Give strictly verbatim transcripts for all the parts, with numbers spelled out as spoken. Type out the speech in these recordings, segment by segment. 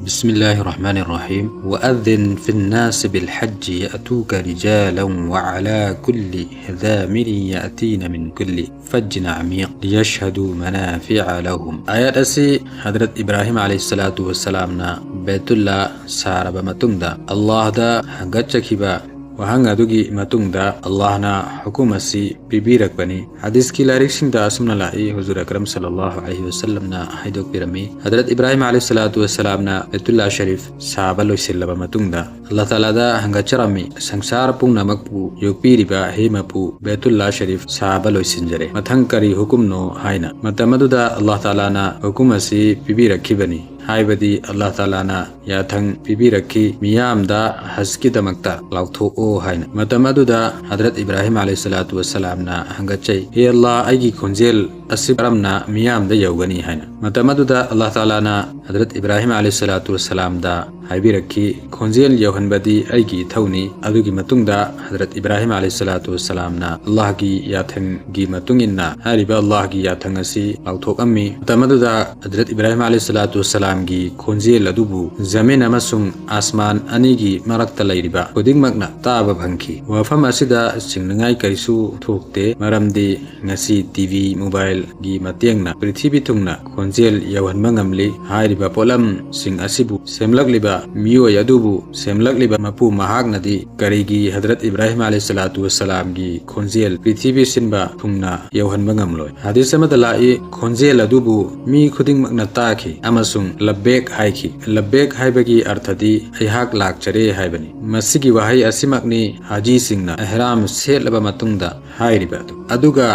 بسم الله الرحمن الرحيم. وأذن في الناس بالحج يأتوك رجالا وعلى كل ضامر يأتين من كل فج عميق ليشهدوا منافع لهم. ꯑꯥꯌꯠ ꯑꯁꯤ ꯍꯗ꯭ꯔꯠ ꯏꯕ꯭ꯔꯥꯍꯤꯝ ꯑꯂꯩꯍꯤꯁꯁꯂꯥꯇꯨ ꯋꯁꯁꯂꯥꯝꯅ ꯕꯦꯇꯨꯜꯂꯥ ꯁꯥꯔꯕ ꯃꯇꯨꯡꯗ ꯑꯜꯂꯥꯍꯗ ꯍꯪꯒꯠꯆꯈꯤꯕ ꯋꯥꯍꯪ ꯑꯗꯨꯒꯤ ꯃꯇꯨꯡꯗ ꯑꯜꯂꯥꯍꯅ ꯍꯨꯀꯨꯝ ꯑꯁꯤ ꯄꯤꯕꯤꯔꯛꯄꯅꯤ꯫ ꯍꯗꯤꯁꯀꯤ ꯂꯥꯏꯔꯤꯛꯁꯤꯡꯗ ꯑꯁꯨꯝꯅ ꯂꯥꯛꯏ, ꯍꯨꯖꯨꯔ ꯑꯀꯔꯝ ꯁꯜꯂꯜꯂꯥꯍꯨ ꯑꯂꯩꯍꯤ ꯋꯁꯜꯂꯝꯅ ꯍꯥꯏꯗꯣꯛꯄꯤꯔꯝꯃꯤ, ꯍꯗ꯭ꯔꯠ ꯏꯕ꯭ꯔꯥꯍꯤꯝ ꯑꯂꯩꯍꯤꯁꯁꯂꯥꯇꯨ ꯋꯁꯁꯂꯥꯝꯅ ꯕꯦꯇꯨꯜꯂꯥ ꯁꯔꯤꯐ ꯁꯥꯕ ꯂꯣꯏꯁꯤꯜꯂꯕ ꯃꯇꯨꯡꯗ ꯑꯜꯂꯥꯍ ꯇꯥꯂꯥꯗ ꯍꯪꯒꯠꯆꯔꯝꯃꯤ, "ꯁꯪꯁꯥꯔ ꯄꯨꯝꯅꯃꯛꯄꯨ ꯌꯣꯛꯄꯤꯔꯤꯕ ꯍꯦ ꯃꯄꯨ, ꯕꯦꯇꯨꯜꯂꯥ ꯁꯔꯤꯐ ꯁꯥꯕ ꯂꯣꯏꯁꯤꯟꯖꯔꯦ꯫ ꯃꯊꯪ ꯀꯔꯤ ꯍꯨꯀꯨꯝꯅꯣ?" ꯍꯥꯏꯅ꯫ ꯃꯇꯝ ꯑꯗꯨꯗ ꯑꯜꯂꯥꯍ ꯇꯥꯂꯥꯅ ꯍꯨꯀꯨꯝ ꯑꯁꯤ ꯄꯤꯕꯤꯔꯛꯈꯤꯕꯅꯤ, ꯍꯥꯏꯕꯗꯤ ꯑꯜꯂꯥꯍ ꯇꯥꯂꯥꯅ ꯌꯥꯊꯪ ꯄꯤꯕꯤꯔꯛꯈꯤ, "ꯃꯤꯌꯥꯝꯗ ꯍꯖꯀꯤꯗꯃꯛꯇ ꯂꯥꯎꯊꯣꯛꯑꯣ" ꯍꯥꯏꯅ꯫ ꯃꯇꯝ ꯑꯗꯨꯗ ꯍꯗ꯭ꯔꯠ ꯏꯕ꯭ꯔꯥꯍꯤꯝ ꯑꯂꯩꯍꯤꯁꯁꯂꯥꯇꯨ ꯋꯁꯁꯂꯥꯝꯅ ꯍꯪꯒꯠꯆꯩ, "ꯍꯦ ꯑꯜꯂꯥꯍ, ꯑꯩꯒꯤ ꯈꯣꯟꯖꯦꯜ ꯑꯁꯤ ꯀꯔꯝꯅ ꯃꯤꯌꯥꯝꯗ ꯌꯧꯒꯅꯤ?" ꯍꯥꯏꯅ꯫ ꯃꯇꯝ ꯑꯗꯨꯗ ꯑꯜꯂꯥꯍ ꯇꯥꯂꯥꯅ ꯍꯗ꯭ꯔꯠ ꯏꯕ꯭ꯔꯥꯍꯤꯝ ꯑꯂꯩꯍꯤꯁꯁꯂꯥꯇꯨ ꯋꯁꯁꯂꯥꯝꯗ ꯍꯥꯏꯕꯤꯔꯛꯈꯤ, "ꯈꯣꯟꯖꯦꯜ ꯌꯧꯍꯟꯕꯗꯤ ꯑꯩꯒꯤ ꯏꯊꯧꯅꯤ"꯫ ꯑꯗꯨꯒꯤ ꯃꯇꯨꯡꯗ ꯍꯗ꯭ꯔꯠ ꯏꯕ꯭ꯔꯥꯍꯤꯝ ꯑꯂꯩꯍꯤꯁꯁꯂꯥꯇꯨ ꯋꯁꯁꯂꯥꯝꯅ ꯑꯜꯂꯥꯍꯒꯤ ꯌꯥꯊꯪꯒꯤ ꯃꯇꯨꯡ ꯏꯟꯅ ꯍꯥꯏꯔꯤꯕ ꯑꯜꯂꯥꯍꯒꯤ ꯌꯥꯊꯪ ꯑꯁꯤ ꯂꯥꯎꯊꯣꯛꯑꯝꯃꯤ꯫ ꯃꯇꯝ ꯑꯗꯨꯗ ꯍꯗ꯭ꯔꯠ ꯏꯕ꯭ꯔꯥꯍꯤꯝ ꯑꯂꯩꯍꯤꯁꯁꯂꯥꯇꯨ ꯋꯁꯁꯂꯥꯝꯒꯤ ꯈꯣꯟꯖꯦꯜ ꯑꯗꯨꯕꯨ ꯖꯃꯤꯟ ꯑꯃꯁꯨꯡ ꯑꯁꯃꯥꯟ ꯑꯅꯤꯒꯤ ꯃꯔꯛꯇ ꯂꯩꯔꯤꯕ ꯈꯨꯗꯤꯡꯃꯛꯅ ꯇꯥꯕ ꯐꯪꯈꯤ꯫ ꯋꯥꯐꯝ ꯑꯁꯤꯗ ꯆꯤꯡꯅꯉꯥꯏ ꯀꯔꯤꯁꯨ ꯊꯣꯛꯇꯦ, ꯃꯔꯝꯗꯤ ꯉꯁꯤ ꯇꯤ ꯚꯤ, ꯃꯣꯕꯥꯏꯜꯒꯤ ꯃꯇꯦꯡꯅ ꯄ꯭ꯔꯤꯊꯤꯕꯤ ꯊꯨꯡꯅ ꯈꯣꯟꯖꯦꯜ ꯌꯧꯍꯟꯕ ꯉꯝꯂꯤ꯫ ꯍꯥꯏꯔꯤꯕ ꯄꯣꯠꯂꯝꯁꯤꯡ ꯑꯁꯤꯕꯨ ꯁꯦꯝꯂꯛꯂꯤꯕ ꯃꯤꯑꯣꯏ ꯑꯗꯨꯕꯨ ꯁꯦꯝꯂꯛꯂꯤꯕ ꯃꯄꯨ ꯃꯍꯥꯛꯅꯗꯤ ꯀꯔꯤꯒꯤ ꯍꯗ꯭ꯔꯠ ꯏꯕ꯭ꯔꯥꯍꯤꯝ ꯑꯂꯩꯍꯤꯁꯁꯂꯥꯇꯨ ꯋꯁꯁꯂꯥꯝꯒꯤ ꯈꯣꯟꯖꯦꯜ ꯄ꯭ꯔꯤꯊꯤꯕꯤ ꯁꯤꯟꯕ ꯊꯨꯡꯅ ꯌꯧꯍꯟꯕ ꯉꯝꯂꯣꯏ? ꯍꯗꯤꯁ ꯑꯃꯗ ꯂꯥꯛꯏ, ꯈꯣꯟꯖꯦꯜ ꯑꯗꯨꯕꯨ ꯃꯤ ꯈꯨꯗꯤꯡꯃꯛꯅ ꯇꯥꯈꯤ ꯑꯃꯁꯨꯡ "ꯂꯕꯦꯛ" ꯍꯥꯏꯈꯤ꯫ "ꯂꯕꯦꯛ" ꯍꯥꯏꯕꯒꯤ ꯑꯔꯊꯗꯤ "ꯑꯩꯍꯥꯛ ꯂꯥꯛꯆꯔꯦ" ꯍꯥꯏꯕꯅꯤ꯫ ꯃꯁꯤꯒꯤ ꯋꯥꯍꯩ ꯑꯁꯤꯃꯛꯅꯤ ꯍꯥꯖꯤꯁꯤꯡꯅ ꯑꯦꯍꯔꯥꯝ ꯁꯦꯠꯂꯕ ꯃꯇꯨꯡꯗ ꯍꯥꯏꯔꯤꯕ ꯑꯗꯨ꯫ ꯑꯗꯨꯒ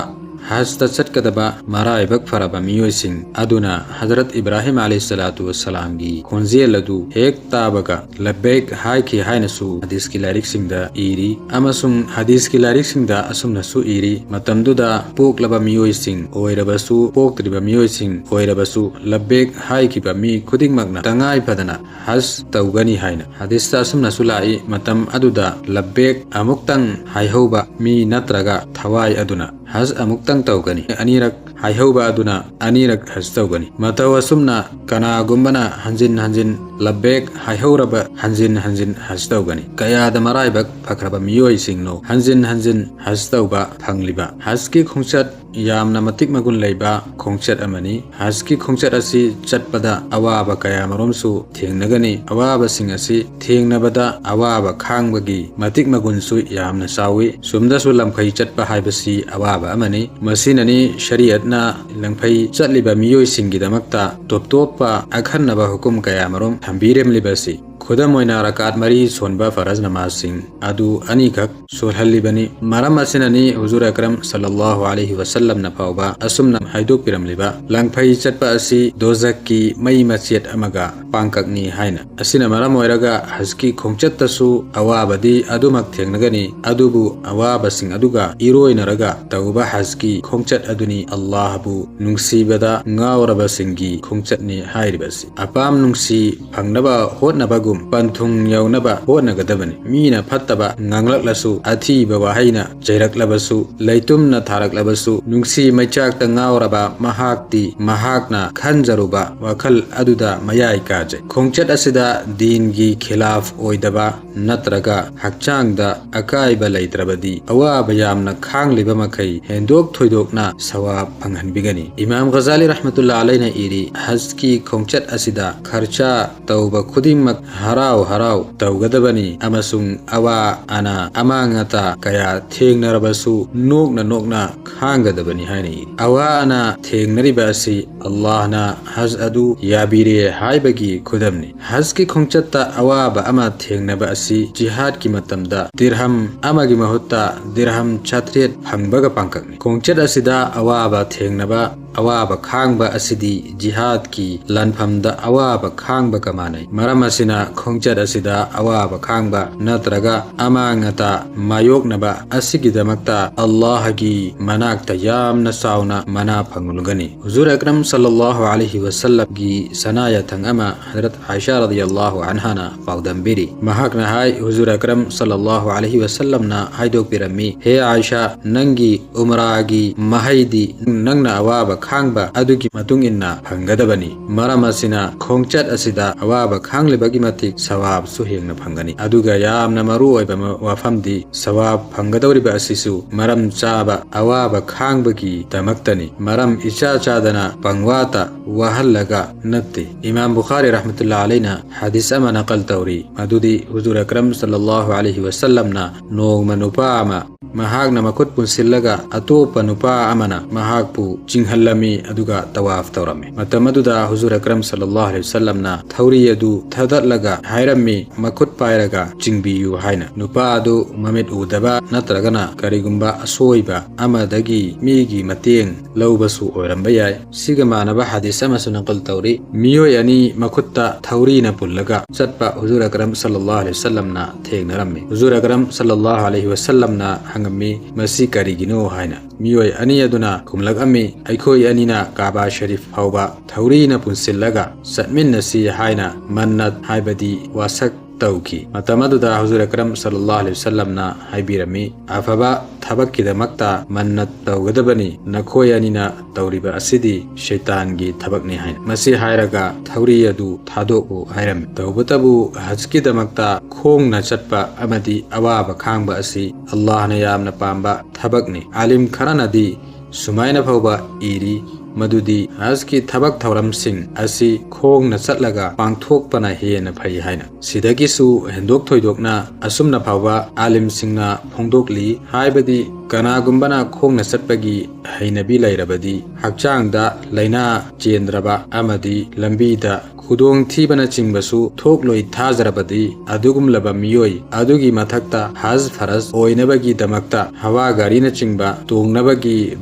ꯍꯖꯇ ꯆꯠꯀꯗꯕ ꯃꯔꯥꯏꯕꯛ ꯐꯔꯕ ꯃꯤꯑꯣꯏꯁꯤꯡ ꯑꯗꯨꯅ ꯍꯖꯔꯠ ꯏꯕ꯭ꯔꯥꯍꯤꯝ ꯑꯂꯩꯍꯤꯁꯁꯂꯥꯇꯨ ꯋꯁꯁꯂꯥꯝꯒꯤ ꯈꯣꯟꯖꯦꯜ ꯑꯗꯨ ꯍꯦꯛ ꯇꯥꯕꯒ "ꯂꯕꯦꯛ" ꯍꯥꯏꯈꯤ ꯍꯥꯏꯅꯁꯨ ꯍꯗꯤꯁꯀꯤ ꯂꯥꯏꯔꯤꯛꯁꯤꯡꯗ ꯏꯔꯤ, ꯑꯃꯁꯨꯡ ꯍꯗꯤꯁꯀꯤ ꯂꯥꯏꯔꯤꯛꯁꯤꯡꯗ ꯑꯁꯨꯝꯅꯁꯨ ꯏꯔꯤ, ꯃꯇꯝꯗꯨꯗ ꯄꯣꯛꯂꯕ ꯃꯤꯑꯣꯏꯁꯤꯡ ꯑꯣꯏꯔꯕꯁꯨ, ꯄꯣꯛꯇ꯭ꯔꯤꯕ ꯃꯤꯑꯣꯏꯁꯤꯡ ꯑꯣꯏꯔꯕꯁꯨ, "ꯂꯕꯦꯛ" ꯍꯥꯏꯈꯤꯕ ꯃꯤ ꯈꯨꯗꯤꯡꯃꯛꯅ ꯇꯉꯥꯏ ꯐꯗꯅ ꯍꯖ ꯇꯧꯒꯅꯤ ꯍꯥꯏꯅ꯫ ꯍꯗꯤꯁꯇ ꯑꯁꯨꯝꯅꯁꯨ ꯂꯥꯛꯏ, ꯃꯇꯝ ꯑꯗꯨꯗ "ꯂꯕꯦꯛ" ꯑꯃꯨꯛꯇꯪ ꯍꯥꯏꯍꯧꯕ ꯃꯤ ꯅꯠꯇ꯭ꯔꯒ ꯊꯋꯥꯏ ꯑꯗꯨꯅ ꯍꯖ ꯑꯃꯨꯛꯇꯪ ꯇꯧꯒꯅꯤ꯫ ꯑꯅꯤꯔꯛ ꯍꯥꯏꯍꯧꯕ ꯑꯗꯨꯅ ꯑꯅꯤꯔꯛ ꯍꯖ ꯇꯧꯒꯅꯤ꯫ ꯃꯇꯧ ꯑꯁꯨꯝꯅ ꯀꯅꯥꯒꯨꯝꯕꯅ ꯍꯟꯖꯤꯟ ꯍꯟꯖꯤꯟ ꯂꯕꯦꯛ ꯍꯥꯏꯍꯧꯔꯕ ꯍꯟꯖꯤꯟ ꯍꯟꯖꯤꯟ ꯍꯖ ꯇꯧꯒꯅꯤ꯫ ꯀꯌꯥꯗ ꯃꯔꯥꯏꯕꯛ ꯐꯈ꯭ꯔꯕ ꯃꯤꯑꯣꯏꯁꯤꯡꯅꯣ ꯍꯟꯖꯤꯟ ꯍꯟꯖꯤꯟ ꯍꯖ ꯇꯧꯕ ꯐꯪꯂꯤꯕ꯫ ꯍꯖꯀꯤ ꯈꯣꯡꯆꯠ ꯌꯥꯝꯅ ꯃꯇꯤꯛ ꯃꯒꯨꯟ ꯂꯩꯕ ꯈꯣꯡꯆꯠ ꯑꯃꯅꯤ꯫ ꯍꯖꯀꯤ ꯈꯣꯡꯆꯠ ꯑꯁꯤ ꯆꯠꯄꯗ ꯑꯋꯥꯕ ꯀꯌꯥꯃꯔꯨꯝꯁꯨ ꯊꯦꯡꯅꯒꯅꯤ꯫ ꯑꯋꯥꯕꯁꯤꯡ ꯑꯁꯤ ꯊꯦꯡꯅꯕꯗ ꯑꯋꯥꯕ ꯈꯥꯡꯕꯒꯤ ꯃꯇꯤꯛ ꯃꯒꯨꯟꯁꯨ ꯌꯥꯝꯅ ꯆꯥꯎꯏ꯫ ꯁꯨꯝꯗꯁꯨ ꯂꯝꯈꯩ ꯆꯠꯄ ꯍꯥꯏꯕꯁꯤ ꯑꯋꯥꯕ ꯑꯃꯅꯤ꯫ ꯃꯁꯤꯅꯅꯤ ꯁꯔꯤꯌꯠꯅ ꯂꯝꯈꯩ ꯆꯠꯂꯤꯕ ꯃꯤꯑꯣꯏꯁꯤꯡꯒꯤꯗꯃꯛꯇ ꯇꯣꯞ ꯇꯣꯞꯄ ꯑꯈꯟꯅꯕ ꯍꯨꯀꯨꯝ ꯀꯌꯥꯃꯔꯨꯝ ꯊꯝꯕꯤꯔꯝꯂꯤꯕꯁꯤ꯫ ꯈꯨꯗꯝ ꯑꯣꯏꯅ, ꯔꯀꯥꯠ ꯃꯔꯤ ꯁꯣꯟꯕ ꯐꯔꯖ ꯅꯃꯥꯖꯁꯤꯡ ꯑꯗꯨ ꯑꯅꯤꯈꯛ ꯁꯣꯜꯍꯜꯂꯤꯕꯅꯤ꯫ ꯃꯔꯝ ꯑꯁꯤꯅꯅꯤ ꯍꯨꯖꯨꯔ ꯑꯀꯔꯝ ꯁꯜꯂꯜꯂꯥꯍꯨ ꯑꯂꯩꯍꯤ ꯋꯁꯜꯂꯝꯅ ꯐꯥꯎꯕ ꯑꯁꯨꯝꯅ ꯍꯥꯏꯗꯣꯛꯄꯤꯔꯝꯂꯤꯕ, "ꯂꯪꯐꯩ ꯆꯠꯄ ꯑꯁꯤ ꯗꯣꯖꯛꯀꯤ ꯃꯩ ꯃꯆꯦꯠ ꯑꯃꯒ ꯄꯥꯡꯀꯛꯅꯤ" ꯍꯥꯏꯅ꯫ ꯑꯁꯤꯅ ꯃꯔꯝ ꯑꯣꯏꯔꯒ ꯍꯖꯀꯤ ꯈꯣꯡꯆꯠꯇꯁꯨ ꯑꯋꯥꯕꯗꯤ ꯑꯗꯨꯃꯛ ꯊꯦꯡꯅꯒꯅꯤ, ꯑꯗꯨꯕꯨ ꯑꯋꯥꯕꯁꯤꯡ ꯑꯗꯨꯒ ꯏꯔꯣꯏꯅꯔꯒ ꯇꯧꯕ ꯍꯖꯀꯤ ꯈꯣꯡꯆꯠ ꯑꯗꯨꯅꯤ ꯑꯜꯂꯥꯍꯕꯨ ꯅꯨꯡꯁꯤꯕꯗ ꯉꯥꯎꯔꯕꯁꯤꯡꯒꯤ ꯈꯣꯡꯆꯠꯅꯤ ꯍꯥꯏꯔꯤꯕꯁꯤ꯫ ꯑꯄꯥꯝ ꯅꯨꯡꯁꯤ ꯐꯪꯅꯕ ꯍꯣꯠꯅꯕꯒꯨꯝ ꯄꯟꯊꯨꯡ ꯌꯧꯅꯕ ꯍꯣꯠꯅꯒꯗꯕꯅꯤ꯫ ꯃꯤꯅ ꯐꯠꯇꯕ ꯉꯥꯡꯂꯛꯂꯁꯨ, ꯑꯊꯤꯕ ꯋꯥꯍꯩꯅ ꯆꯩꯔꯛꯂꯕꯁꯨ, ꯂꯩꯇꯨꯝꯅ ꯊꯥꯔꯛꯂꯕꯁꯨ, ꯅꯨꯡꯁꯤ ꯃꯩꯆꯥꯛꯇ ꯉꯥꯎꯔꯕ ꯃꯍꯥꯛꯇꯤ ꯃꯍꯥꯛꯅ ꯈꯟꯖꯔꯨꯕ ꯋꯥꯈꯜ ꯑꯗꯨꯗ ꯃꯌꯥꯏ ꯀꯥꯖꯩ꯫ ꯈꯣꯡꯆꯠ ꯑꯁꯤꯗ ꯗꯤꯟꯒꯤ ꯈꯤꯂꯥꯐ ꯑꯣꯏꯗꯕ ꯅꯠꯇ꯭ꯔꯒ ꯍꯛꯆꯥꯡꯗ ꯑꯀꯥꯏꯕ ꯂꯩꯇ꯭ꯔꯕꯗꯤ, ꯑꯋꯥꯕ ꯌꯥꯝꯅ ꯈꯥꯡꯂꯤꯕ ꯃꯈꯩ ꯍꯦꯟꯗꯣꯛ ꯊꯣꯏꯗꯣꯛꯅ ꯁꯋꯥꯕ ꯐꯪꯍꯟꯕꯤꯒꯅꯤ꯫ ꯏꯃꯥꯝ ꯒꯖꯥꯂꯤ ꯔꯍꯃꯇꯨꯜꯂꯥ ꯑꯂꯩꯅ ꯏꯔꯤ, ꯍꯖꯀꯤ ꯈꯣꯡꯆꯠ ꯑꯁꯤꯗ ꯈꯔꯆꯥ ꯇꯧꯕ ꯈꯨꯗꯤꯡꯃꯛ ꯍꯔꯥꯎ ꯍꯔꯥꯎ ꯇꯧꯒꯗꯕꯅꯤ ꯑꯃꯁꯨꯡ ꯑꯋꯥ ꯑꯅꯥ ꯑꯃꯥꯡ ꯑꯇꯥ ꯀꯌꯥ ꯊꯦꯡꯅꯔꯕꯁꯨ ꯅꯣꯛꯅ ꯅꯣꯛꯅ ꯈꯥꯡꯒꯗꯕꯅꯤ ꯍꯥꯏꯅ ꯏꯔꯤ꯫ ꯑꯋꯥ ꯑꯅꯥ ꯊꯦꯡꯅꯔꯤꯕ ꯑꯁꯤ ꯑꯜꯂꯥꯍꯅ ꯍꯖ ꯑꯗꯨ ꯌꯥꯕꯤꯔꯦ ꯍꯥꯏꯕꯒꯤ ꯈꯨꯗꯝꯅꯤ꯫ ꯍꯖꯀꯤ ꯈꯣꯡꯆꯠꯇ ꯑꯋꯥꯕ ꯑꯃ ꯊꯦꯡꯅꯕ ꯑꯁꯤ ꯖꯤꯍꯥꯗꯀꯤ ꯃꯇꯝꯗ ꯗꯤꯔꯍꯝ ꯑꯃꯒꯤ ꯃꯍꯨꯠꯇ ꯗꯤꯔꯍꯝ ꯆꯥꯇ꯭ꯔꯦꯠ ꯐꯪꯕꯒ ꯄꯥꯡꯀꯛꯅꯤ꯫ ꯈꯣꯡꯆꯠ ꯑꯁꯤꯗ ꯑꯋꯥꯕ ꯊꯦꯡꯅꯕ, ꯑꯋꯥꯕ ꯈꯥꯡꯕ ꯑꯁꯤꯗꯤ ꯖꯤꯍꯥꯗꯀꯤ ꯂꯥꯟꯐꯝꯗ ꯑꯋꯥꯕ ꯈꯥꯡꯕꯒ ꯃꯥꯟꯅꯩ꯫ ꯃꯔꯝ ꯑꯁꯤꯅ ꯈꯣꯡꯆꯠ ꯑꯁꯤꯗ ꯑꯋꯥꯕ ꯈꯥꯡꯕ ꯅꯠꯇ꯭ꯔꯒ ꯑꯃꯥꯡ ꯑꯇꯥ ꯃꯥꯌꯣꯛꯅꯕ ꯑꯁꯤꯒꯤꯗꯃꯛꯇ ꯑꯜꯂꯥꯍꯒꯤ ꯃꯅꯥꯛꯇ ꯌꯥꯝꯅ ꯆꯥꯎꯅ ꯃꯅꯥ ꯐꯪꯂꯒꯅꯤ꯫ ꯍꯨꯖꯨꯔ ꯑꯀꯔꯝ ꯁꯜꯂꯜꯂꯥꯍꯨ ꯑꯂꯩꯍꯤ ꯋꯁꯜꯂꯝꯒꯤ ꯁꯅꯥ ꯌꯥꯊꯪ ꯑꯃ ꯍꯖꯔꯠ ꯑꯥꯏꯁꯥ ꯔꯗꯤꯌꯜꯂꯥꯍꯨ ꯑꯟꯍꯥꯅ ꯄꯥꯎꯗꯝꯕꯤꯔꯤ꯫ ꯃꯍꯥꯛꯅ ꯍꯥꯏ, ꯍꯨꯖꯨꯔ ꯑꯀꯔꯝ ꯁꯜꯂꯜꯂꯥꯍꯨ ꯑꯂꯩꯍꯤ ꯋꯁꯜꯂꯝꯅ ꯍꯥꯏꯗꯣꯛꯄꯤꯔꯝꯃꯤ, "ꯍꯦ ꯑꯥꯏꯁꯥ, ꯅꯪꯒꯤ ꯎꯃꯔꯥꯒꯤ ꯃꯍꯩꯗꯤ ꯅꯪꯅ ꯑꯋꯥꯕ ꯈꯥꯡꯕ ꯑꯗꯨꯒꯤ ꯃꯇꯨꯡ ꯏꯟꯅ ꯐꯪꯒꯗꯕꯅꯤ꯫ ꯃꯔꯝ ꯑꯁꯤꯅ ꯈꯣꯡꯆꯠ ꯑꯁꯤꯗ ꯑꯋꯥꯕ ꯈꯥꯡꯂꯤꯕꯒꯤ ꯃꯇꯤꯛ ꯁꯋꯥꯕꯁꯨ ꯍꯦꯟꯅ ꯐꯪꯒꯅꯤ꯫ ꯑꯗꯨꯒ ꯌꯥꯝꯅ ꯃꯔꯨ ꯑꯣꯏꯕ ꯃ-, ꯋꯥꯐꯝꯗꯤ ꯁꯋꯥꯕ ꯐꯪꯒꯗꯧꯔꯤꯕ ꯑꯁꯤꯁꯨ ꯃꯔꯝ ꯆꯥꯕ ꯑꯋꯥꯕ ꯈꯥꯡꯕꯒꯤꯗꯃꯛꯇꯅꯤ꯫ ꯃꯔꯝ ꯏꯆꯥ ꯆꯥꯗꯅ ꯄꯪꯋꯥꯇ ꯋꯥꯍꯜꯂꯒ ꯅꯠꯇꯦ꯫ ꯏꯃꯥꯝ ꯕꯨꯈꯥꯔꯤ ꯔꯍꯃꯇꯨꯜꯂꯥ ꯑꯂꯩꯅ ꯍꯗꯤꯁ ꯑꯃ ꯅꯀꯜ ꯇꯧꯔꯤ, ꯃꯗꯨꯗꯤ ꯍꯨꯖꯨꯔ ꯑꯀꯔꯝ ꯁꯜꯂꯜꯂꯥꯍꯨ ꯑꯂꯩꯍꯤ ꯋꯁꯜꯂꯝꯅ ꯅꯣꯡꯃ ꯅꯨꯄꯥ ꯑꯃ ꯃꯍꯥꯛꯅ ꯃꯈꯨꯠ ꯄꯨꯟꯁꯤꯜꯂꯒ ꯑꯇꯣꯞꯄ ꯅꯨꯄꯥ ꯑꯃꯅ ꯃꯍꯥꯛꯄꯨ ꯆꯤꯡꯍꯜꯂꯝꯃꯤ, ꯑꯗꯨꯒ ꯇꯋꯥꯐ ꯇꯧꯔꯝꯃꯤ꯫ ꯃꯇꯝ ꯑꯗꯨꯗ ꯍꯨꯖꯨꯔ ꯑꯀꯔꯝ ꯁꯜꯂꯜꯂꯥꯍꯨ ꯑꯂꯩꯍꯤ ꯋꯁꯜꯂꯝꯅ ꯊꯧꯔꯤ ꯑꯗꯨ ꯊꯥꯗꯠꯂꯒ ꯍꯥꯏꯔꯝꯃꯤ, "ꯃꯈꯨꯠ ꯄꯥꯏꯔꯒ ꯆꯤꯡꯕꯤꯌꯨ" ꯍꯥꯏꯅ꯫ ꯅꯨꯄꯥ ꯑꯗꯨ ꯃꯃꯤꯠ ꯎꯗꯕ ꯅꯠꯇ꯭ꯔꯒꯅ ꯀꯔꯤꯒꯨꯝꯕ ꯑꯁꯣꯏꯕ ꯑꯃꯗꯒꯤ ꯃꯤꯒꯤ ꯃꯇꯦꯡ ꯂꯧꯕꯁꯨ ꯑꯣꯏꯔꯝꯕ ꯌꯥꯏ꯫ ꯁꯤꯒ ꯃꯥꯟꯅꯕ ꯍꯗꯤꯁ ꯑꯃꯁꯨ ꯅꯀꯜ ꯇꯧꯔꯤ꯫ ꯃꯤꯑꯣꯏ ꯑꯅꯤ ꯃꯈꯨꯠꯇ ꯊꯧꯔꯤꯅ ꯄꯨꯜꯂꯒ ꯆꯠꯄ ꯍꯨꯖꯨꯔ ꯑꯀꯔꯝ ꯁꯜꯂꯜꯂꯥꯍꯨ ꯑꯂꯩꯍꯤ ꯋꯁꯜꯂꯝꯅ ꯊꯦꯡꯅꯔꯝꯃꯤ꯫ ꯍꯨꯖꯨꯔ ꯑꯀꯔꯝ ꯁꯜꯂꯜꯂꯥꯍꯨ ꯑꯂꯩꯍꯤ ꯋꯁꯜꯂꯝꯅ ꯍꯪꯉꯝꯃꯤ, "ꯃꯁꯤ ꯀꯔꯤꯒꯤꯅꯣ?" ꯍꯥꯏꯅ꯫ ꯃꯤꯑꯣꯏ ꯑꯅꯤ ꯑꯗꯨꯅ ꯈꯨꯝꯂꯛꯑꯝꯃꯤ, "ꯑꯩꯈꯣꯏ ꯑꯅꯤꯅ ꯀꯥꯕꯥ ꯁꯔꯤꯐ ꯐꯥꯎꯕ ꯊꯧꯔꯤꯅ ꯄꯨꯟꯁꯤꯜꯂꯒ ꯆꯠꯃꯤꯟꯅꯁꯤ" ꯍꯥꯏꯅ ꯃꯟꯅꯠ, ꯍꯥꯏꯕꯗꯤ ꯋꯥꯁꯛ, ꯇꯧꯈꯤ꯫ ꯃꯇꯝ ꯑꯗꯨꯗ ꯍꯨꯖꯨꯔ ꯑꯀꯔꯝ ꯁꯜꯂꯜꯂꯥꯍꯨ ꯑꯂꯩꯍꯤ ꯋꯁꯜꯂꯝꯅ ꯍꯥꯏꯕꯤꯔꯝꯃꯤ, "ꯑꯐꯕ ꯊꯕꯛꯀꯤꯗꯃꯛꯇ ꯃꯟꯅꯠ ꯇꯧꯒꯗꯕꯅꯤ, ꯅꯈꯣꯏ ꯑꯅꯤꯅ ꯇꯧꯔꯤꯕ ꯑꯁꯤꯗꯤ ꯁꯩꯇꯥꯟꯒꯤ ꯊꯕꯛꯅꯤ" ꯍꯥꯏꯅ꯫ ꯃꯁꯤ ꯍꯥꯏꯔꯒ ꯊꯧꯔꯤ ꯑꯗꯨ ꯊꯥꯗꯣꯛꯎ ꯍꯥꯏꯔꯝꯃꯤ꯫ ꯇꯧꯕꯇꯕꯨ ꯍꯖꯀꯤꯗꯃꯛꯇ ꯈꯣꯡꯅ ꯆꯠꯄ ꯑꯃꯗꯤ ꯑꯋꯥꯕ ꯈꯥꯡꯕ ꯑꯁꯤ ꯑꯜꯂꯥꯍꯅ ꯌꯥꯝꯅ ꯄꯥꯝꯕ ꯊꯕꯛꯅꯤ꯫ ꯑꯥꯂꯤꯝ ꯈꯔꯅꯗꯤ ꯁꯨꯃꯥꯏꯅ ꯐꯥꯎꯕ ꯏꯔꯤ, ꯃꯗꯨꯗꯤ ꯍꯖꯀꯤ ꯊꯕꯛ ꯊꯧꯔꯝꯁꯤꯡ ꯑꯁꯤ ꯈꯣꯡꯅ ꯆꯠꯂꯒ ꯄꯥꯡꯊꯣꯛꯄꯅ ꯍꯦꯟꯅ ꯐꯩ ꯍꯥꯏꯅ꯫ ꯁꯤꯗꯒꯤꯁꯨ ꯍꯦꯟꯗꯣꯛ ꯊꯣꯏꯗꯣꯛꯅ ꯑꯁꯨꯝꯅ ꯐꯥꯎꯕ ꯑꯥꯂꯤꯝꯁꯤꯡꯅ ꯐꯣꯡꯗꯣꯛꯂꯤ, ꯍꯥꯏꯕꯗꯤ ꯀꯅꯥꯒꯨꯝꯕꯅ ꯈꯣꯡꯅ ꯆꯠꯄꯒꯤ ꯍꯩꯅꯕꯤ ꯂꯩꯔꯕꯗꯤ ꯍꯛꯆꯥꯡꯗ ꯂꯥꯏꯅꯥ ꯆꯦꯟꯗ꯭ꯔꯕ ꯑꯃꯗꯤ ꯂꯝꯕꯤꯗ ꯈꯨꯗꯣꯡꯊꯤꯕꯅꯆꯤꯡꯕꯁꯨ ꯊꯣꯛꯂꯣꯏ ꯊꯥꯖꯔꯕꯗꯤ, ꯑꯗꯨꯒꯨꯝꯂꯕ ꯃꯤꯑꯣꯏ ꯑꯗꯨꯒꯤ ꯃꯊꯛꯇ ꯍꯖ ꯐꯔꯖ ꯑꯣꯏꯅꯕꯒꯤꯗꯃꯛꯇ ꯍꯋꯥ ꯒꯥꯔꯤꯅꯆꯤꯡꯕ ꯇꯣꯡꯅꯕꯒꯤ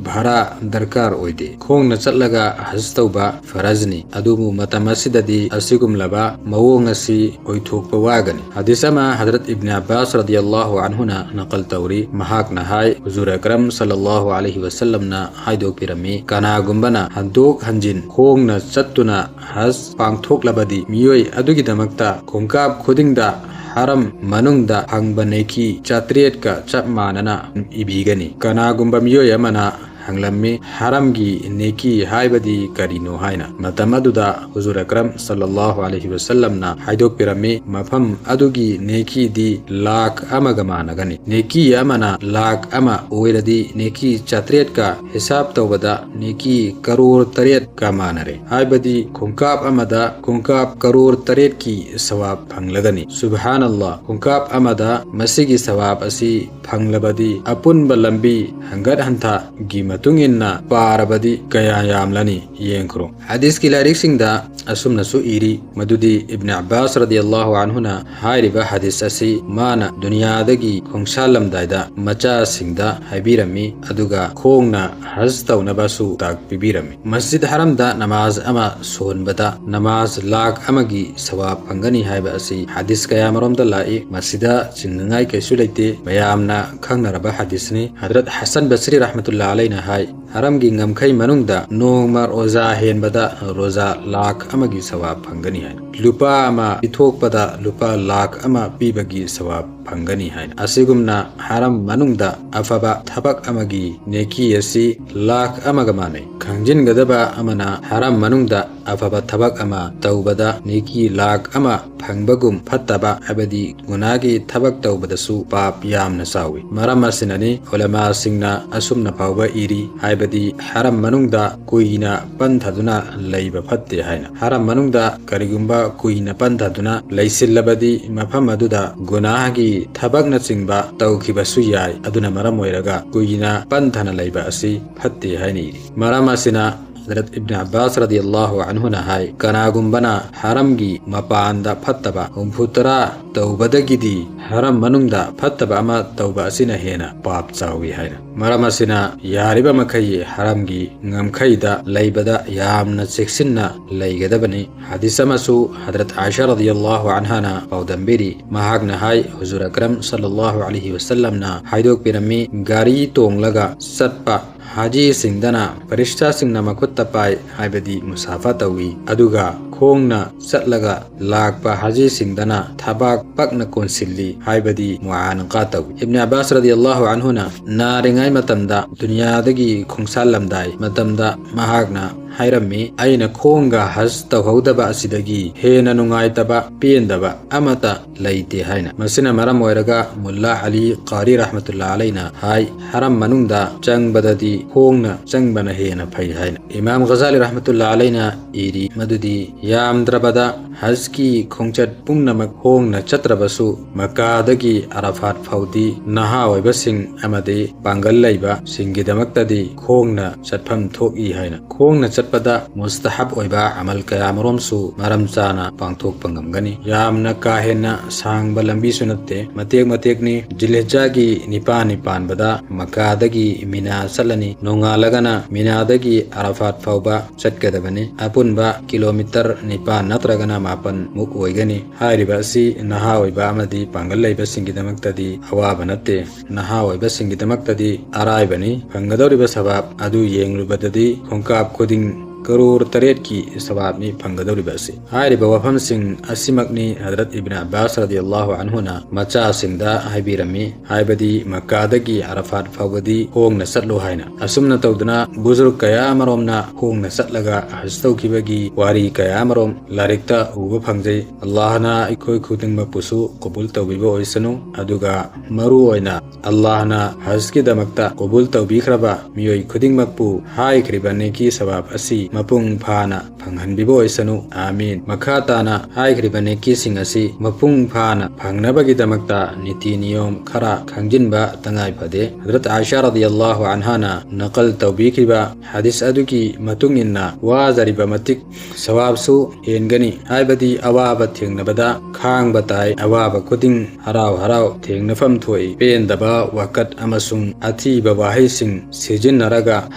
ꯚꯔꯥ ꯗꯔꯀꯥꯔ ꯑꯣꯏꯗꯦ꯫ ꯈꯣꯡꯅ ꯆꯠꯂꯒ ꯍꯖ ꯇꯧꯕ ꯐꯔꯖꯅꯤ, ꯑꯗꯨꯕꯨ ꯃꯇꯝ ꯑꯁꯤꯗꯗꯤ ꯑꯁꯤꯒꯨꯝꯂꯕ ꯃꯑꯣꯡ ꯑꯁꯤ ꯑꯣꯏꯊꯣꯛꯄ ꯋꯥꯒꯅꯤ꯫ ꯍꯗꯤꯁ ꯑꯃ ꯍꯗꯔꯠ ꯏꯕꯅ ꯑꯕꯥꯁ ꯔꯗꯤꯌꯜꯂꯥꯍꯨ ꯑꯟꯍꯨꯅ ꯅꯀꯜ ꯇꯧꯔꯤ꯫ ꯃꯍꯥꯛꯅ ꯍꯥꯏ, ꯍꯨꯖꯨꯔ ꯑꯀꯔꯝ ꯁꯜꯂꯜꯂꯥꯍꯨ ꯑꯂꯩꯍꯤ ꯋꯁꯜꯂꯝꯅ ꯍꯥꯏꯗꯣꯛꯄꯤꯔꯝꯃꯤ, "ꯀꯅꯥꯒꯨꯝꯕꯅ ꯍꯟꯗꯣꯛ ꯍꯟꯖꯤꯟ ꯈꯣꯡꯅ ꯆꯠꯇꯨꯅ ꯍꯖ ꯄꯥꯡꯊꯣꯛꯂꯕꯗꯤ, ꯃꯤꯑꯣꯏ ꯑꯗꯨꯒꯤꯗꯃꯛꯇ ꯈꯣꯡꯀꯥꯞ ꯈꯨꯗꯤꯡꯗ ꯍꯔꯝ ꯃꯅꯨꯡꯗ ꯐꯪꯕ ꯅꯦꯀꯤ ꯆꯥꯇ꯭ꯔꯦꯠꯀ ꯆꯞ ꯃꯥꯟꯅꯅ ꯏꯕꯤꯒꯅꯤ꯫ ꯀꯅꯥꯒꯨꯝꯕ ꯃꯤꯑꯣꯏ ꯑꯃꯅ ꯍꯪꯂꯝꯃꯤ, "ꯍꯔꯝꯒꯤ ꯅꯦꯀꯤ ꯍꯥꯏꯕꯗꯤ ꯀꯔꯤꯅꯣ?" ꯍꯥꯏꯅ꯫ ꯃꯇꯝ ꯑꯗꯨꯗ ꯍꯨꯖꯨꯔ ꯑꯀꯔꯝ ꯁꯜꯂꯜꯂꯥꯍꯨ ꯑꯂꯩꯍꯤ ꯋꯁꯜꯂꯝꯅ ꯍꯥꯏꯗꯣꯛꯄꯤꯔꯝꯃꯤ, "ꯃꯐꯝ ꯑꯗꯨꯒꯤ ꯅꯦꯀꯤꯗꯤ ꯂꯥꯈ ꯑꯃꯒ ꯃꯥꯟꯅꯒꯅꯤ꯫ ꯅꯦꯀꯤ ꯑꯃꯅ ꯂꯥꯈ ꯑꯃ ꯑꯣꯏꯔꯗꯤ ꯅꯦꯀꯤ ꯆꯥꯇ꯭ꯔꯦꯠꯀ ꯍꯤꯁꯥꯕ ꯇꯧꯕꯗ ꯅꯦꯀꯤ ꯀꯔꯣꯔ ꯇꯔꯦꯠꯀ ꯃꯥꯟꯅꯔꯦ꯫ ꯍꯥꯏꯕꯗꯤ ꯈꯣꯡꯀꯥꯞ ꯑꯃꯗ ꯈꯣꯡꯀꯥꯞ ꯀꯔꯣꯔ ꯇꯔꯦꯠꯀꯤ ꯁꯋꯥꯕ ꯐꯪꯂꯒꯅꯤ꯫ ꯁꯨꯕꯍꯥꯅꯜꯂꯥꯍ, ꯈꯣꯡꯀꯥꯞ ꯑꯃꯗ ꯃꯁꯤꯒꯤ ꯁꯋꯥꯕ ꯑꯁꯤ ꯐꯪꯂꯕꯗꯤ ꯑꯄꯨꯟꯕ ꯂꯝꯕꯤ ꯍꯪꯒꯠ ꯍꯟꯊꯒꯤ ꯃꯇꯨꯡ ꯏꯟꯅ ꯄꯥꯔꯕꯗꯤ ꯀꯌꯥ ꯌꯥꯝꯂꯅꯤ ꯌꯦꯡꯈ꯭ꯔꯣ꯫" ꯍꯗꯤꯁꯀꯤ ꯂꯥꯏꯔꯤꯛꯁꯤꯡꯗ ꯑꯁꯨꯝꯅꯁꯨ ꯏꯔꯤ, ꯃꯗꯨꯗꯤ ꯏꯕꯅ ꯑꯕꯥꯁ ꯔꯗꯤꯌꯜꯂꯥꯍꯨ ꯑꯟꯍꯨꯅ ꯍꯥꯏꯔꯤꯕ ꯍꯗꯤꯁ ꯑꯁꯤ ꯃꯥꯅ ꯗꯨꯅꯤꯌꯥꯗꯒꯤ ꯈꯣꯡꯁꯥꯜꯂꯝꯗꯥꯏꯗ ꯃꯆꯥꯁꯤꯡꯗ ꯍꯥꯏꯕꯤꯔꯝꯃꯤ, ꯑꯗꯨꯒ ꯈꯣꯡꯅ ꯍꯖ ꯇꯧꯅꯕꯁꯨ ꯇꯥꯛꯄꯤꯕꯤꯔꯝꯃꯤ꯫ ꯃꯁꯖꯤꯗ ꯍꯔꯝꯗ ꯅꯃꯥꯖ ꯑꯃ ꯁꯣꯟꯕꯗ ꯅꯃꯥꯖ ꯂꯥꯈ ꯑꯃꯒꯤ ꯁꯋꯥꯕ ꯐꯪꯒꯅꯤ ꯍꯥꯏꯕ ꯑꯁꯤ ꯍꯗꯤꯁ ꯀꯌꯥꯃꯔꯣꯝꯗ ꯂꯥꯛꯏ꯫ ꯃꯁꯤꯗ ꯆꯤꯡꯅꯉꯥꯏ ꯀꯩꯁꯨ ꯂꯩꯇꯦ, ꯃꯌꯥꯝꯅ ꯈꯪꯅꯔꯕ ꯍꯗꯤꯁꯅꯤ꯫ ꯍꯗꯔꯠ ꯍꯁꯟ ꯕꯁꯔꯤ ꯔꯍꯃꯇꯨꯜꯂꯥ ꯑꯂꯩꯅ ꯍꯥꯏ, "ꯍꯔꯝꯒꯤ ꯉꯝꯈꯩ ꯃꯅꯨꯡꯗ ꯅꯣꯡꯃ ꯔꯣꯖꯥ ꯍꯦꯟꯕꯗ ꯔꯣꯖꯥ ꯂꯥꯈ ꯑꯃꯒꯤ ꯁꯋꯥꯕ ꯐꯪꯒꯅꯤ" ꯍꯥꯏꯅ꯫ ꯂꯨꯄꯥ ꯑꯃ ꯄꯤꯊꯣꯛꯄꯗ ꯂꯨꯄꯥ ꯂꯥꯈ ꯑꯃ ꯄꯤꯕꯒꯤ ꯁꯋꯥꯕ ꯐꯪꯒꯅꯤ ꯍꯥꯏꯅ꯫ ꯑꯁꯤꯒꯨꯝꯅ ꯍꯔꯝ ꯃꯅꯨꯡꯗ ꯑꯐꯕ ꯊꯕꯛ ꯑꯃꯒꯤ ꯅꯦꯀꯤ ꯑꯁꯤ ꯂꯥꯈ ꯑꯃꯒ ꯃꯥꯟꯅꯩ꯫ ꯈꯪꯖꯤꯟꯒꯗꯕ ꯑꯃꯅ, ꯍꯔꯝ ꯃꯅꯨꯡꯗ ꯑꯐꯕ ꯊꯕꯛ ꯑꯃ ꯇꯧꯕꯗ ꯅꯦꯀꯤ ꯂꯥꯈ ꯑꯃ ꯐꯪꯕꯒꯨꯝ, ꯐꯠꯇꯕ ꯍꯥꯏꯕꯗꯤ ꯒꯨꯅꯥꯒꯤ ꯊꯕꯛ ꯇꯧꯕꯗꯁꯨ ꯄꯥꯞ ꯌꯥꯝꯅ ꯆꯥꯎꯏ꯫ ꯃꯔꯝ ꯑꯁꯤꯅꯅꯤ ꯎꯂꯃꯥꯁꯤꯡꯅ ꯑꯁꯨꯝꯅ ꯐꯥꯎꯕ ꯏꯔꯤ, ꯍꯥꯏꯕꯗꯤ ꯍꯔꯝ ꯃꯅꯨꯡꯗ ꯀꯨꯏꯅ ꯄꯟꯊꯗꯨꯅ ꯂꯩꯕ ꯐꯠꯇꯦ ꯍꯥꯏꯅ꯫ ꯍꯔꯝ ꯃꯅꯨꯡꯗ ꯀꯔꯤꯒꯨꯝꯕ ꯀꯨꯏꯅ ꯄꯟꯊꯗꯨꯅ ꯂꯩꯁꯤꯜꯂꯕꯗꯤ ꯃꯐꯝ ꯑꯗꯨꯗ ꯒꯨꯅꯥꯒꯤ ꯊꯕꯛꯅꯆꯤꯡꯕ ꯇꯧꯈꯤꯕꯁꯨ ꯌꯥꯏ꯫ ꯑꯗꯨꯅ ꯃꯔꯝ ꯑꯣꯏꯔꯒ ꯀꯨꯏꯅ ꯄꯟꯊꯅ ꯂꯩꯕ ꯑꯁꯤ ꯐꯠꯇꯦ ꯍꯥꯏꯅ ꯏꯔꯤ꯫ ꯃꯔꯝ ꯑꯁꯤꯅ ꯍꯖꯔꯠ ꯏꯕꯅ ꯑꯕꯥꯁ ꯔꯗꯤꯌꯜꯂꯥꯍꯨ ꯑꯟꯍꯨꯅ ꯍꯥꯏ, "ꯀꯅꯥꯒꯨꯝꯕꯅ ꯍꯔꯝꯒꯤ ꯃꯄꯥꯟꯗ ꯐꯠꯇꯕ ꯍꯨꯝꯐꯨ ꯇꯔꯥ ꯇꯧꯕꯗꯒꯤꯗꯤ ꯍꯔꯝ ꯃꯅꯨꯡꯗ ꯐꯠꯇꯕ ꯑꯃ ꯇꯧꯕ ꯑꯁꯤꯅ ꯍꯦꯟꯅ ꯄꯥꯞ ꯆꯥꯎꯏ" ꯍꯥꯏꯅ꯫ ꯃꯔꯝ ꯑꯁꯤꯅ ꯌꯥꯔꯤꯕ ꯃꯈꯩ ꯍꯔꯝꯒꯤ ꯉꯝꯈꯩꯗ ꯂꯩꯕꯗ ꯌꯥꯝꯅ ꯆꯦꯛꯁꯤꯟꯅ ꯂꯩꯒꯗꯕꯅꯤ꯫ ꯍꯗꯤꯁ ꯑꯃꯁꯨ ꯍꯗꯔꯠ ꯑꯥꯏꯁꯥ ꯔꯗꯤꯌꯜꯂꯥꯍꯨ ꯑꯟꯍꯥꯅ ꯄꯥꯎꯗꯝꯕꯤꯔꯤ꯫ ꯃꯍꯥꯛꯅ ꯍꯥꯏ, ꯍꯨꯖꯨꯔ ꯑꯀꯔꯝ ꯁꯜꯂꯜꯂꯥꯍꯨ ꯑꯂꯩꯍꯤ ꯋꯁꯜꯂꯝꯅ ꯍꯥꯏꯗꯣꯛꯄꯤꯔꯝꯃꯤ, ꯒꯥꯔꯤ ꯇꯣꯡꯂꯒ ꯆꯠꯄ ꯍꯥꯖꯤꯁꯤꯡꯗꯅ ꯐꯔꯤꯁꯇꯥꯁꯤꯡꯅ ꯃꯈꯨꯠꯇ ꯄꯥꯏ ꯍꯥꯏꯕꯗꯤ ꯃꯨꯁꯥꯐꯥ ꯇꯧꯏ, ꯑꯗꯨꯒ ꯈꯣꯡꯅ ꯆꯠꯂꯒ ꯂꯥꯛꯄ ꯍꯥꯖꯤꯁꯤꯡꯗꯅ ꯊꯕꯥꯛ ꯄꯛꯅ ꯀꯣꯟꯁꯤꯜꯂꯤ ꯍꯥꯏꯕꯗꯤ ꯃꯨꯑꯥꯅꯀꯥ ꯇꯧꯏ꯫ ꯏꯕꯅ ꯑꯕꯥꯁ ꯔꯗꯤꯌꯜꯂꯥꯍꯨ ꯑꯟꯍꯨꯅ ꯅꯥꯔꯤꯉꯩ ꯃꯇꯝꯗ ꯗꯨꯅꯤꯌꯥꯗꯒꯤ ꯈꯣꯡꯁꯥꯜꯂꯝꯗꯥꯏ ꯃꯇꯝꯗ ꯃꯍꯥꯛꯅ ꯍꯥꯏꯔꯝꯃꯤ, "ꯑꯩꯅ ꯈꯣꯡꯒ ꯍꯖ ꯇꯧꯍꯧꯗꯕ ꯑꯁꯤꯗꯒꯤ ꯍꯦꯟꯅ ꯅꯨꯡꯉꯥꯏꯇꯕ, ꯄꯦꯟꯗꯕ ꯑꯃꯠꯇ ꯂꯩꯇꯦ" ꯍꯥꯏꯅ꯫ ꯃꯁꯤꯅ ꯃꯔꯝ ꯑꯣꯏꯔꯒ ꯃꯨꯜꯂꯥ ꯑꯂꯤ ꯀꯥꯔꯤ ꯔꯍꯃꯇꯨꯜꯂꯥ ꯑꯂꯩꯅ ꯍꯥꯏ, "ꯍꯔꯝ ꯃꯅꯨꯡꯗ ꯆꯪꯕꯗꯗꯤ ꯈꯣꯡꯅ ꯆꯪꯕꯅ ꯍꯦꯟꯅ ꯐꯩ" ꯍꯥꯏꯅ꯫ ꯏꯃꯥꯝ ꯒꯖꯥꯂꯤ ꯔꯍꯃꯇꯨꯜꯂꯥ ꯑꯂꯩꯅ ꯏꯔꯤ ꯃꯗꯨꯗꯤ ꯌꯥꯝꯗ꯭ꯔꯕꯗ ꯍꯖꯀꯤ ꯈꯣꯡꯆꯠ ꯄꯨꯝꯅꯃꯛ ꯈꯣꯡꯅ ꯆꯠꯇ꯭ꯔꯕꯁꯨ ꯃꯀꯥꯗꯒꯤ ꯑꯔꯥꯐꯥꯠ ꯐꯥꯎꯗꯤ ꯅꯍꯥ ꯑꯣꯏꯕꯁꯤꯡ ꯑꯃꯗꯤ ꯄꯥꯡꯒꯜ ꯂꯩꯕꯁꯤꯡꯒꯤꯗꯃꯛꯇꯗꯤ ꯈꯣꯡꯅ ꯆꯠꯐꯝ ꯊꯣꯛꯏ ꯍꯥꯏꯅ꯫ ꯈꯣꯡꯅ ꯆꯠꯄꯗ ꯃꯨꯁꯇꯍꯕ ꯑꯣꯏꯕ ꯑꯃꯜ ꯀꯌꯥꯃꯔꯣꯝꯁꯨ ꯃꯔꯝ ꯆꯥꯅ ꯄꯥꯡꯊꯣꯛꯄ ꯉꯝꯒꯅꯤ꯫ ꯌꯥꯝꯅ ꯀꯥ ꯍꯦꯟꯅ ꯁꯥꯡꯕ ꯂꯝꯕꯤꯁꯨ ꯅꯠꯇꯦ, ꯃꯇꯦꯛ ꯃꯇꯦꯛꯅꯤ꯫ ꯖꯤꯜꯍꯤꯖꯥꯒꯤ ꯅꯤꯄꯥꯟꯅꯤ ꯄꯥꯟꯕꯗ ꯃꯀꯥꯗꯒꯤ ꯃꯤꯅꯥ ꯆꯠꯂꯅꯤ꯫ ꯅꯣꯡꯉꯥꯜꯂꯒꯅ ꯃꯤꯅꯥꯗꯒꯤ ꯑꯔꯥꯐꯥꯠ ꯐꯥꯎꯕ ꯆꯠꯀꯗꯕꯅꯤ꯫ ꯑꯄꯨꯟꯕ ꯀꯤꯂꯣꯃꯤꯇꯔ ꯅꯤꯄꯥꯟ ꯅꯠꯇ꯭ꯔꯒꯅ ꯃꯥꯄꯟ ꯃꯨꯛ ꯑꯣꯏꯒꯅꯤ꯫ ꯍꯥꯏꯔꯤꯕ ꯑꯁꯤ ꯅꯍꯥ ꯑꯣꯏꯕ ꯑꯃꯗꯤ ꯄꯥꯡꯒꯜ ꯂꯩꯕꯁꯤꯡꯒꯤꯗꯃꯛꯇꯗꯤ ꯑꯋꯥꯕ ꯅꯠꯇꯦ꯫ ꯅꯍꯥ ꯑꯣꯏꯕꯁꯤꯡꯒꯤꯗꯃꯛꯇꯗꯤ ꯑꯔꯥꯏꯕꯅꯤ꯫ ꯐꯪꯒꯗꯧꯔꯤꯕ ꯁꯕꯥꯕ ꯑꯗꯨ ꯌꯦꯡꯂꯨꯕꯗꯗꯤ ꯈꯣꯡꯀꯥꯞ ꯈꯨꯗꯤꯡ ꯀꯔꯣꯔ ꯇꯔꯦꯠꯀꯤ ꯁꯕꯥꯕꯅꯤ ꯐꯪꯒꯗꯧꯔꯤꯕ ꯑꯁꯤ꯫ ꯍꯥꯏꯔꯤꯕ ꯋꯥꯐꯝꯁꯤꯡ ꯑꯁꯤꯃꯛꯅꯤ ꯍꯗꯔꯠ ꯏꯕꯅ ꯑꯕꯥꯁ ꯔꯗꯤꯌꯜꯂꯥꯍꯨ ꯑꯟꯍꯨꯅ ꯃꯆꯥꯁꯤꯡꯗ ꯍꯥꯏꯕꯤꯔꯝꯃꯤ, ꯍꯥꯏꯕꯗꯤ ꯃꯛꯀꯥꯗꯒꯤ ꯑꯔꯥꯐꯥꯠ ꯐꯥꯎꯕꯗꯤ ꯈꯣꯡꯅ ꯆꯠꯂꯨ ꯍꯥꯏꯅ꯫ ꯑꯁꯨꯝꯅ ꯇꯧꯗꯅ ꯕꯨꯖꯨꯔꯒ ꯀꯌꯥ ꯑꯃꯔꯣꯝꯅ ꯈꯣꯡꯅ ꯆꯠꯂꯒ ꯍꯖ ꯇꯧꯈꯤꯕꯒꯤ ꯋꯥꯔꯤ ꯀꯌꯥ ꯑꯃꯔꯣꯝ ꯂꯥꯏꯔꯤꯛꯇ ꯎꯕ ꯐꯪꯖꯩ꯫ ꯑꯜꯂꯥꯍꯅ ꯑꯩꯈꯣꯏ ꯈꯨꯗꯤꯡꯃꯛꯄꯨꯁꯨ ꯀꯕꯨꯜ ꯇꯧꯕꯤꯕ ꯑꯣꯏꯁꯅꯨ, ꯑꯗꯨꯒ ꯃꯔꯨ ꯑꯣꯏꯅ ꯑꯜꯂꯥꯍꯅ ꯍꯖꯀꯤꯗꯃꯛꯇ ꯀꯕꯨꯜ ꯇꯧꯕꯤꯈ꯭ꯔꯕ ꯃꯤꯑꯣꯏ ꯈꯨꯗꯤꯡꯃꯛꯄꯨ ꯍꯥꯏꯈ꯭ꯔꯤꯕ ꯅꯦꯀꯤ ꯁꯕꯥꯕ ꯑꯁꯤ ꯃꯄꯨꯡ ꯐꯥꯅ ꯐꯪꯍꯟꯕꯤꯕ ꯑꯣꯏꯁꯅꯨ꯫ ꯑꯥꯃꯤꯟ꯫ ꯃꯈꯥ ꯇꯥꯅ ꯍꯥꯏꯈ꯭ꯔꯤꯕ ꯅꯦꯀꯤꯁꯤꯡ ꯑꯁꯤ ꯃꯄꯨꯡ ꯐꯥꯅ ꯐꯪꯅꯕꯒꯤꯗꯃꯛꯇ ꯅꯤꯇꯤ ꯅꯤꯌꯣꯝ ꯈꯔ ꯈꯪꯖꯤꯟꯕ ꯇꯉꯥꯏ ꯐꯗꯦ꯫ ꯍꯗꯔꯠ ꯑꯥꯏꯁꯥ ꯔꯗꯤꯌꯜꯂꯥꯍꯨ ꯑꯟꯍꯥꯅ ꯅꯀꯜ ꯇꯧꯕꯤꯈꯤꯕ ꯍꯗꯤꯁ ꯑꯗꯨꯒꯤ ꯃꯇꯨꯡ ꯏꯟꯅ ꯋꯥꯖꯔꯤꯕ ꯃꯇꯤꯛ ꯁꯋꯥꯕꯁꯨ ꯍꯦꯟꯒꯅꯤ, ꯍꯥꯏꯕꯗꯤ ꯑꯋꯥꯕ ꯊꯦꯡꯅꯕꯗ ꯈꯥꯡꯕ ꯇꯥꯏ꯫ ꯑꯋꯥꯕ ꯈꯨꯗꯤꯡ ꯍꯔꯥꯎ ꯍꯔꯥꯎ ꯊꯦꯡꯅꯐꯝ ꯊꯣꯛꯏ꯫ ꯄꯦꯟꯗꯕ ꯋꯥꯀꯠ ꯑꯃꯁꯨꯡ ꯑꯊꯤꯕ ꯋꯥꯍꯩꯁꯤꯡ ꯁꯤꯖꯤꯟꯅꯔꯒ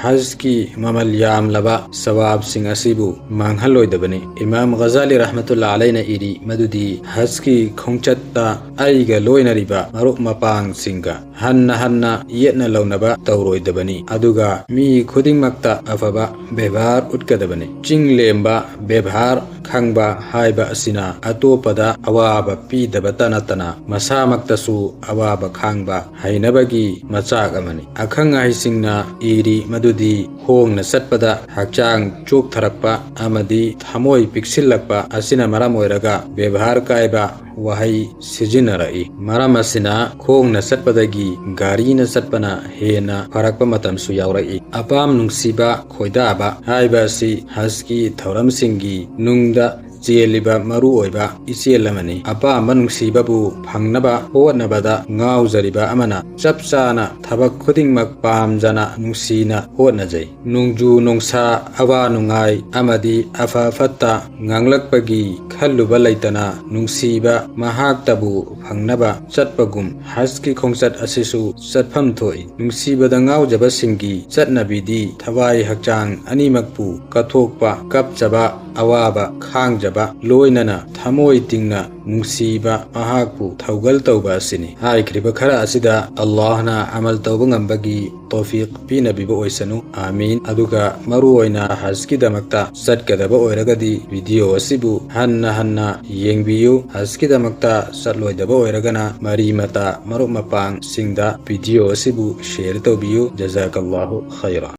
ꯍꯖꯀꯤ ꯃꯃꯜ ꯌꯥꯝꯂꯕ ꯁꯋꯥꯕ ꯄꯥꯞꯁꯤꯡ ꯑꯁꯤꯕꯨ ꯃꯥꯡꯍꯜꯂꯣꯏꯗꯕꯅꯤ꯫ ꯏꯃꯥꯝ ꯒꯖꯥꯂꯤ ꯔꯍꯃꯇꯨꯜꯂꯥ ꯑꯂꯩꯅ ꯏꯔꯤ ꯃꯗꯨꯗꯤ ꯍꯖꯀꯤ ꯈꯣꯡꯆꯠꯇ ꯑꯩꯒ ꯂꯣꯏꯅꯔꯤꯕ ꯃꯔꯨꯞ ꯃꯄꯥꯡꯁꯤꯡꯒ ꯍꯟꯅ ꯍꯟꯅ ꯌꯦꯠꯅ ꯂꯧꯅꯕ ꯇꯧꯔꯣꯏꯗꯕꯅꯤ, ꯑꯗꯨꯒ ꯃꯤ ꯈꯨꯗꯤꯡꯃꯛꯇ ꯑꯐꯕ ꯕꯦꯕꯥꯔ ꯎꯠꯀꯗꯕꯅꯤ꯫ ꯆꯤꯡ ꯂꯦꯝꯕ ꯕꯦꯕꯥꯔ ꯈꯪꯕ ꯍꯥꯏꯕ ꯑꯁꯤꯅ ꯑꯇꯣꯞꯄꯗ ꯑꯋꯥꯕ ꯄꯤꯗꯕꯇ ꯅꯠꯇꯅ ꯃꯁꯥꯃꯛꯇꯁꯨ ꯑꯋꯥꯕ ꯈꯥꯡꯕ ꯍꯩꯅꯕꯒꯤ ꯃꯆꯥꯛ ꯑꯃꯅꯤ꯫ ꯑꯈꯪ ꯑꯍꯩꯁꯤꯡꯅ ꯏꯔꯤ ꯃꯗꯨꯗꯤ ꯈꯣꯡꯅ ꯆꯠꯄꯗ ꯍꯛꯆꯥꯡ ꯆꯣꯛꯊꯔꯛꯄ ꯑꯃꯗꯤ ꯊꯃꯣꯏ ꯄꯤꯛꯁꯤꯜꯂꯛꯄ ꯑꯁꯤꯅ ꯃꯔꯝ ꯑꯣꯏꯔꯒ ꯕꯦꯕꯥꯔ ꯀꯥꯏꯕ ꯋꯥꯍꯩ ꯁꯤꯖꯤꯟꯅꯔꯛꯏ꯫ ꯃꯔꯝ ꯑꯁꯤꯅ ꯈꯣꯡꯅ ꯆꯠꯄꯗꯒꯤ ꯒꯥꯔꯤꯅ ꯆꯠꯄꯅ ꯍꯦꯟꯅ ꯐꯔꯛꯄ ꯃꯇꯝꯁꯨ ꯌꯥꯎꯔꯛꯏ꯫ ꯑꯄꯥꯝ ꯅꯨꯡꯁꯤꯕ ꯈꯣꯏꯗꯥꯕ ꯍꯥꯏꯕ ꯑꯁꯤ ꯍꯖꯀꯤ ꯊꯧꯔꯝꯁꯤꯡꯒꯤ ꯅꯨꯡꯗ ꯆꯦꯜꯂꯤꯕ ꯃꯔꯨꯑꯣꯏꯕ ꯏꯆꯦꯜ ꯑꯃꯅꯤ꯫ ꯑꯄꯥꯝꯕ ꯅꯨꯡꯁꯤꯕꯕꯨ ꯐꯪꯅꯕ ꯍꯣꯠꯅꯕꯗ ꯉꯥꯎꯖꯔꯤꯕ ꯑꯃꯅ ꯆꯞ ꯆꯥꯅ ꯊꯕꯛ ꯈꯨꯗꯤꯡꯃꯛ ꯄꯥꯝꯖꯅ ꯅꯨꯡꯁꯤꯅ ꯍꯣꯠꯅꯖꯩ꯫ ꯅꯣꯡꯖꯨ ꯅꯨꯡꯁꯥ, ꯑꯋꯥ ꯅꯨꯡꯉꯥꯏ ꯑꯃꯗꯤ ꯑꯐ ꯐꯠꯇ ꯉꯥꯡꯂꯛꯄꯒꯤ ꯈꯜꯂꯨꯕ ꯂꯩꯇꯅ ꯅꯨꯡꯁꯤꯕ ꯃꯍꯥꯛꯇꯕꯨ ꯐꯪꯅꯕ ꯆꯠꯄꯒꯨꯝ ꯍꯖꯀꯤ ꯈꯣꯡꯆꯠ ꯑꯁꯤꯁꯨ ꯆꯠꯐꯝ ꯊꯣꯛꯏ꯫ ꯅꯨꯡꯁꯤꯕꯗ ꯉꯥꯎꯖꯕꯁꯤꯡꯒꯤ ꯆꯠꯅꯕꯤꯗꯤ ꯊꯋꯥꯏ ꯍꯛꯆꯥꯡ ꯑꯅꯤꯃꯛꯄꯨ ꯀꯠꯊꯣꯛꯄ, ꯀꯞꯆꯕ, ꯑꯋꯥꯕ ꯈꯥꯡꯖꯕ, ꯂꯣꯏꯅꯅ ꯊꯃꯣꯏ ꯇꯤꯡꯅ ꯅꯨꯡꯁꯤꯕ ꯃꯍꯥꯛꯄꯨ ꯊꯧꯒꯜ ꯇꯧꯕ ꯑꯁꯤꯅꯤ꯫ ꯍꯥꯏꯈ꯭ꯔꯤꯕ ꯈꯔ ꯑꯁꯤꯗ ꯑꯜꯂꯥꯍꯅ ꯑꯃꯜ ꯇꯧꯕ ꯉꯝꯕꯒꯤ ꯇꯧꯐꯤꯛ ꯄꯤꯅꯕꯤꯕ ꯑꯣꯏꯁꯅꯨ꯫ ꯑꯥꯃꯤꯟ꯫ ꯑꯗꯨꯒ ꯃꯔꯨꯑꯣꯏꯅ ꯍꯖꯀꯤꯗꯃꯛꯇ ꯆꯠꯀꯗꯕ ꯑꯣꯏꯔꯒꯗꯤ ꯚꯤꯗꯤꯑꯣ ꯑꯁꯤꯕꯨ ꯍꯟꯅ ꯍꯟꯅ ꯌꯦꯡꯕꯤꯌꯨ꯫ ꯍꯖꯀꯤꯗꯃꯛꯇ ꯆꯠꯂꯣꯏꯗꯕ ꯑꯣꯏꯔꯒꯅ ꯃꯔꯤ ꯃꯇꯥ ꯃꯔꯨꯞ ꯃꯄꯥꯡꯁꯤꯡꯗ ꯚꯤꯗꯤꯑꯣ ꯑꯁꯤꯕꯨ ꯁꯦꯌꯔ ꯇꯧꯕꯤꯌꯨ꯫ ꯖꯖꯥꯀꯜꯂꯥꯍꯨ ꯈꯩꯔꯥ꯫